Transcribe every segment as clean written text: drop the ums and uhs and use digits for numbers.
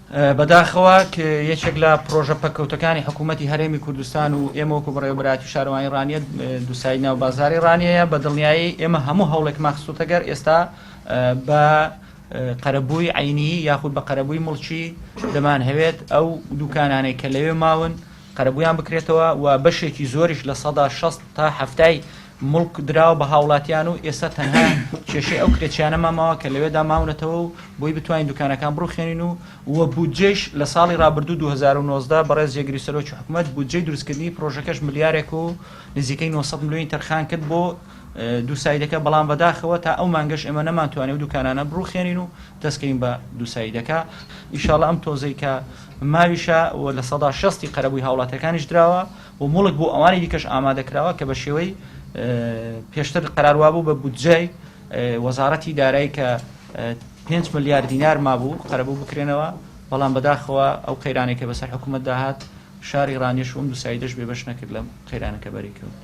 بەداخەوە یەکێک لە پرۆژە پەککەوتەکانی حکوومەتی هەرێمی کوردستان و ئێمە وەکو بەڕێوەبەرایەتی شارەوانی ڕانیە دووسای ناو بازاری ڕانیەیە بە دڵنیایی ئێمە هەموو هەوڵێکمان خستوتە گەر ئێستا بە قەرەبووی عینی یاخود بە قەرەبووی مڵکی دەمانهەوێت ئەو دوکانانەی کە لەوێ ماون قەرەبوویان بکرێتەوە و بەشێکی زۆریش 60% تا 70 موڵک دراوە بە هاوڵاتیان و ئێستا تەنها کێشەی ئەو کرێچیانەمان ماوە کە لەوێدا ماونەتەوە و بۆی بتوانین دوکانەکان بڕوخێنین و و بودجەیش لە ساڵی ڕابردوو 2019 بەڕێز جێگری سەرۆکی حکومەت بودجەی دروستکردنی پرۆژەکەش ملیارێک و نزیکەی 900 ملیۆنی تەرخان کرد بۆ دوو سایدەکە بەڵام بەداخەوە تا ئەو مانگەش ئێمە نەمانتوانی ئەو دوکانانە بڕوخێنین و دەستکەین بە دوو سایدەکە ئیشاڵە ئەم تۆزەی کە ماویشە و 60% قەرەبووی هاوڵاتیەکانیش دراوە و موڵک بۆ ئەوانی دیکەش ئامادە کراوە کە بە شێوەی پێشتر قەرار وابوو بە بودجەی وەزارەتی دارایی کە 5 ملیار دینار مابوو قەرەبوو بکرێنەوە بەڵام بەداخەوە ئەو قەیرانێک کە بەسەر حکوومەت داهات شاری ڕانیش و ئەم دوو سایدەش بێبەش نەکرد لەم قەیرانەکە بەری کەوت.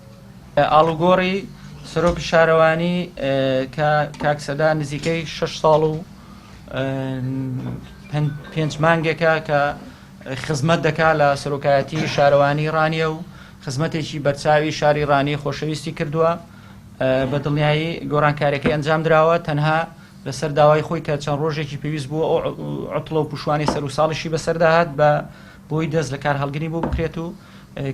ئاڵوگۆڕی سەرۆکی شارەوانی کە کاک سەدا نزیکەی 6 ساڵ و پێنج مانگێکە کە خزمەت دەکا لە سەرۆکایەتی شارەوانی ڕانیە و خزمەتێکی بەرچاوی شاری ڕانیە خۆشەویستی کردووە بە دڵنیایی گۆڕانکاریەکەی ئەنجام دراوە تەنها لەسەر داوای خۆی کە چەند ڕۆژێکی پێویست بووە ئەو عوتڵە و پوشوانی سەر و ساڵیشی بەسەردا هات بە بۆی دەست لە کار هەڵگری بۆ بکرێت و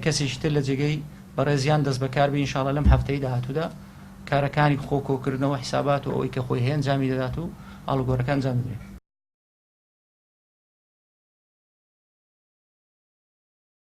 کەسێکی تر لە جێگەی بەڕێزیان دەست بەکار بی ئینشاڵە لەم هەفتەی داهاتوودا کارەکانی خۆ کۆکردنەوە حیسابات و ئەوەی کە خۆی هەیە ئەنجامی دەدات و ئاڵوگۆڕەکە ئەنجام دەدرێت.